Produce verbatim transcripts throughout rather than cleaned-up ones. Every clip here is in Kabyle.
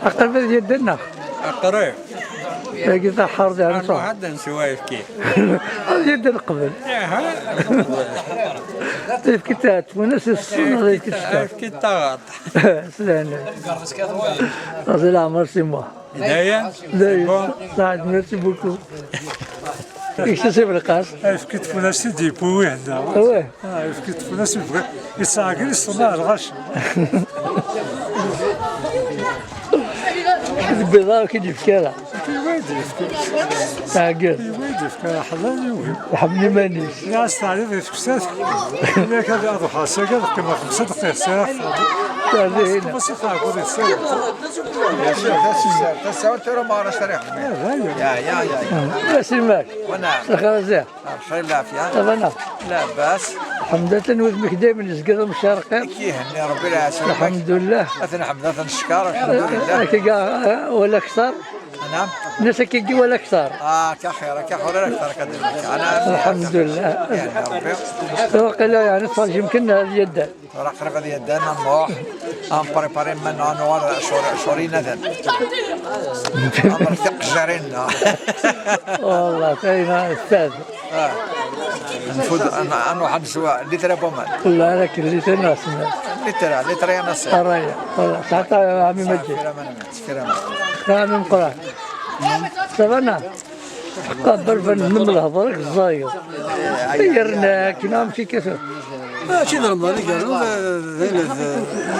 Aqrib ad yedden neɣ? Aqrib. Dagi d aḥerḍ, yeɛni. Nruḥ ad nsew ayefki. Ad yedden qbel. Aha. Ayefki ta tfunas, yeṣṣen, ayefki ta, ayefki taɣaṭ. S lehna. Ɣas leɛmer si Muḥ. Dayen. Dayen. Bon. Saɛid, merci beaucoup. Ikes-as i Belqas. Ayefki tfunas i d-yewwi wihda. Ah, ouais. Ah, ayefki tfunas i bɣiɣ. Yesɛegri ṣṣenɛa lɣaci. D lbiḍa ur k-id-yefki ara. Iwa i d-yefki. Tɛeggeḍ. Iwa i d-yefki, ḥlal i win. Iḥemmel iman-is. Ɣas teɛliḍ i teksat. Yak ad ruḥeɣ s-agi ad qqimeɣ xemsa dqayeq s ara ffɣeɣ. Teɛliḍ hina. Xemsa tɛeggeḍ i tesɛiḍ. Tasa, tasa, tasa, tura ma ara cariɣ. Ya, ya, ya, ya. Ass imak. Wana. Lxir a ziɣ. Bxir lɛafya. Abana. Labas. Lḥemdullah, wudem-ik daymen yezga d amecraqi. Ad k-ihenni Rebbi lɛaslama. Lḥemdullah. Ad t-nḥemd, ad t-neckeṛ, lḥemdulillah. Akka, wala akteṛ. Naɛam. Nnas akka wala akteṛ. Ah, akka xir, akka xir, wala akteṛ, akka d-, ana. Lḥemdullah. Ihenni Rebbi. Waqila yeɛni tferǧ yemken ad yedder. Tura qrib ad yeddan, ad nruḥ, ad npripari iman-nneɣ, ad nuɣal cur-, cur-in ad n-, ad nruḥ tiqejjarin-nneɣ. Wallah, tayna tfad. Ah. Nfud, ad n-, ad nruḥ ad neswa litra n waman. Wallah, ara ken litra n waman. Litra, litra ya Nasir. Araya, wallah, saɛata ɛami Maǧid. Kra ma nemmut, kra ma. Kra ma nemmut. Savana. Qabbel fenn-nnem lehḍur-ik ẓẓayeḍ. Yerna akken amek i kif. Mačči d Remḍan i yerran, d, d ayen d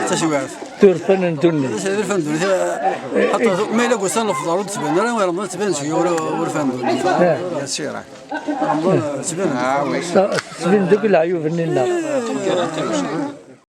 taswiɛt. Turfa n ddunit. D acu d urfa n ddunit? Xaṭer ma yella deg ussan lefḍer ur d-tban ara, i Remḍan tban seg ur, urfa n ddunit. Ah. Remḍan tban. Ah, oui. Sa-, tban deg leɛyub-nni-nneɣ.